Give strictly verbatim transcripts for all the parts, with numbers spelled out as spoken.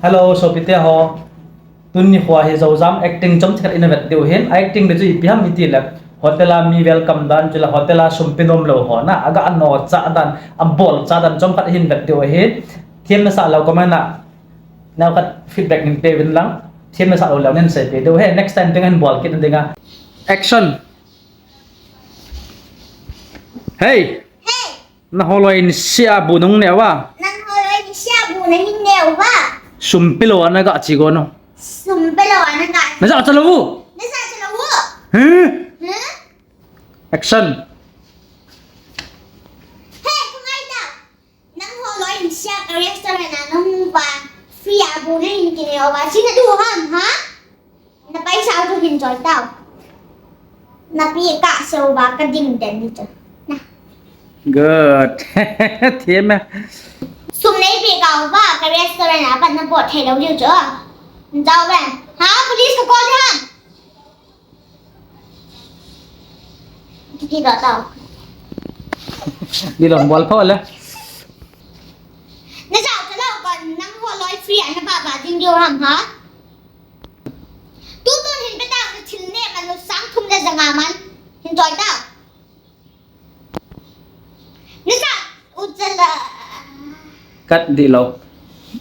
Hello, sopite ho. Tuni nikho hi Zojam acting chomcha khat ina vet diu ahin, acting le chu ipi ham iti le, hotel a mi welcome dan, chule hotel a sum pe nom lou ho na, aga anocha dan, abol cha dan chomkhat hin vet diu ahin. Themna sah lou comment a, neo khat feedback nin pe uvin lang. Themna sah lou leu nin sei pe diu ahi, next time ding a hin bol kit ding a. Action. Hey! Hey! Nangho loi nisea bu nahung neh uva? Nangho loi nisea bu nahin neh uva? Sum pelou a naga che gon o. Sum pelou a naga che. Najah cha lou u. Najah cha lou u. Huh? Huh? Action. Hey, Khongaitao. Nangho loi nisea ka restaurant a nahung uva, free a bu nahin kineh uva, chuti nadu ham, ha? Na paisa u chu hin choi tao. Na pi ka se uva ka ding den ni chu. Na. Good. Them e. Sum nei pe kah uva, ka restaurant a pat na pot thei lou diu chu. Jao ven. Ha, police ka call ding ham. Kiti doh tao. Di lou bol pho le. Najah cha lou kon, nangho loi free a naba ba ding diu ham, ha? Tutun hin pe tao, na thil neh man lou sang thum le ja nga man. Hin choi tao. Najah u cha lou. Cut di lou.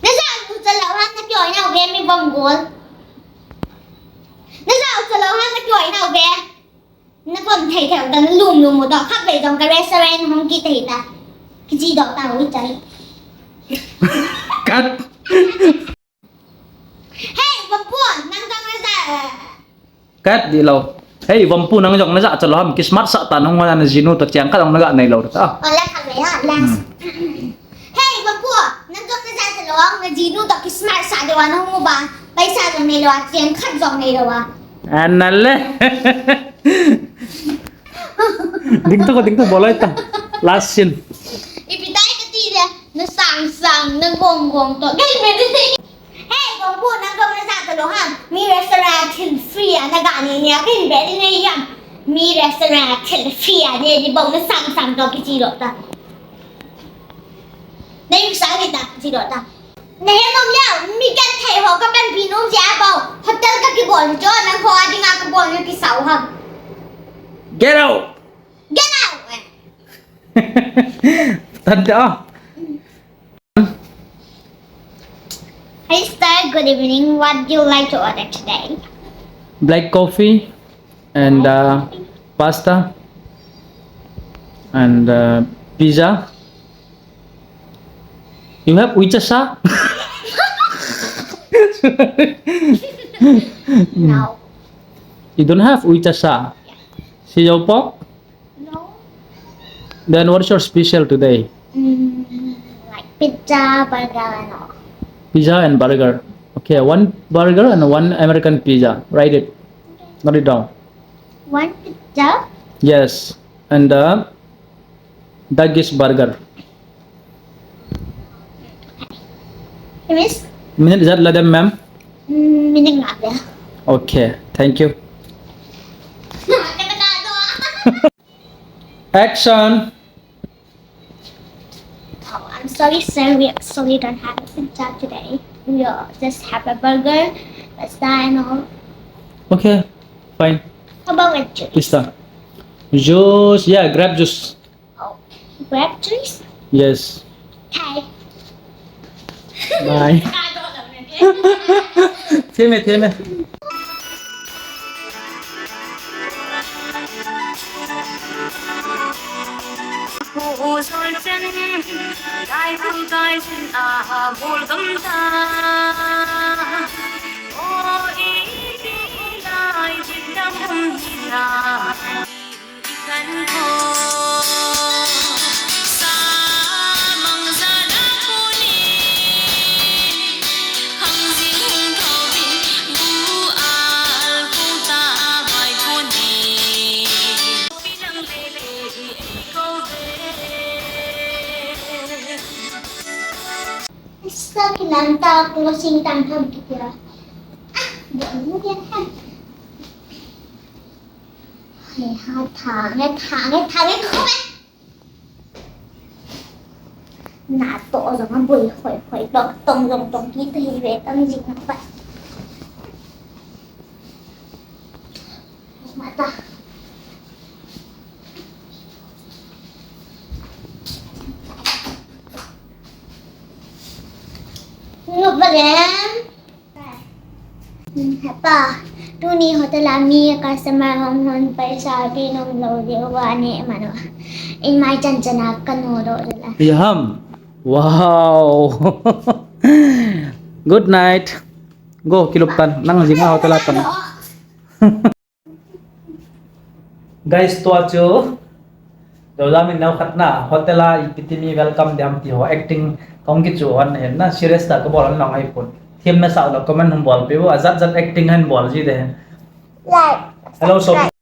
Najah u cha lou ham, na kioi nau ve mi vom gol. Najah u cha lou ham, na kioi nau ve. Na vom thei thei u ta, na lum lum u ta, khatvei jong ka restaurant hung kit thei ta. Kiche doh tao u chai. Cut. Hey, Vompu, nang jong najah. Cut di lou. Hey, Vompu, nang jong najah cha lou ham, kismat sah tan hung hon a najinu toh cheng khat jong naga nei lou ta. Ole khatvei ha, last. Hmm. Hey, Vompu, nang jong najah cha lou ham, najinu toh kismat sah diu a nahung uva, paisa jong nei lou a, cheng khat jong nei lou a. Ana le. Ding tao, ding tao, bol loi ta. Last scene. Ipi tai kati le, na sang sang, na gong gong toh. Hey, Vompu, nang jong najah cha lou ham. Mi restaurant a thil free a naga neh ni a, kahin be ding ahi ham. Mi restaurant a thil free a neh ni bou, na sang sang toh kiche doh ta. Na yu sa ni ta, kiche doh ta. Na he nom leu, mi genthei ho ka panpi nom jeh a bou. Hotel ka kibol chu, nangho a dinga kabol ni kisau ham. Get out! Get out! Tan tao. Hi, sir. Good evening. What do you like to order today? Black coffee and, uh, pasta and, uh, pizza. You have uicha sa? No. You don't have uicha sa? Yeah. Sijaw pork? No. Then what's your special today? Mm, like pizza, burger, and all. Pizza and burger. Okay, one burger and one American pizza. Write it. Note it down. One pizza? Yes. And, uh, Turkish burger. Miss? Minute is that, madam, ma'am? Mm, minute nga ba? Okay, thank you. Action. Oh, I'm sorry, sir. We actually don't have a pizza today. We uh, just have a burger, pasta, and all. Okay, fine. How about with juice? Pista. Juice, yeah, grape juice. Oh, grape juice? Yes. Okay. Bye. Theme, theme. Sa kilan ta closing time ham kitia. Ah, buat ni dia kan. Hai ha, thang e, thang e, thang e, kau e. Na to jong a boi hoi hoi, tok tong jong tong kit hi ve, tang jing na pa. Mata. Nu ba lem. Hepa, tuni hotel a mi customer hom hon paisa ti nom lou diu va ni manu. In mai chan chan a ka no do de la. Yaham. Wow. Good night. Go, kilup tan. Nang jing a hotel a tan. Guys, tua chu Dola min nau khat na hotel a ipi ti mi welcome diam ti ho acting kong ki chu on hen na, serious ta ka bol an long ai pun. Thim na sa lo comment hum bol piu, a jat jat acting han bol ji de. Like, hello, so subscribe.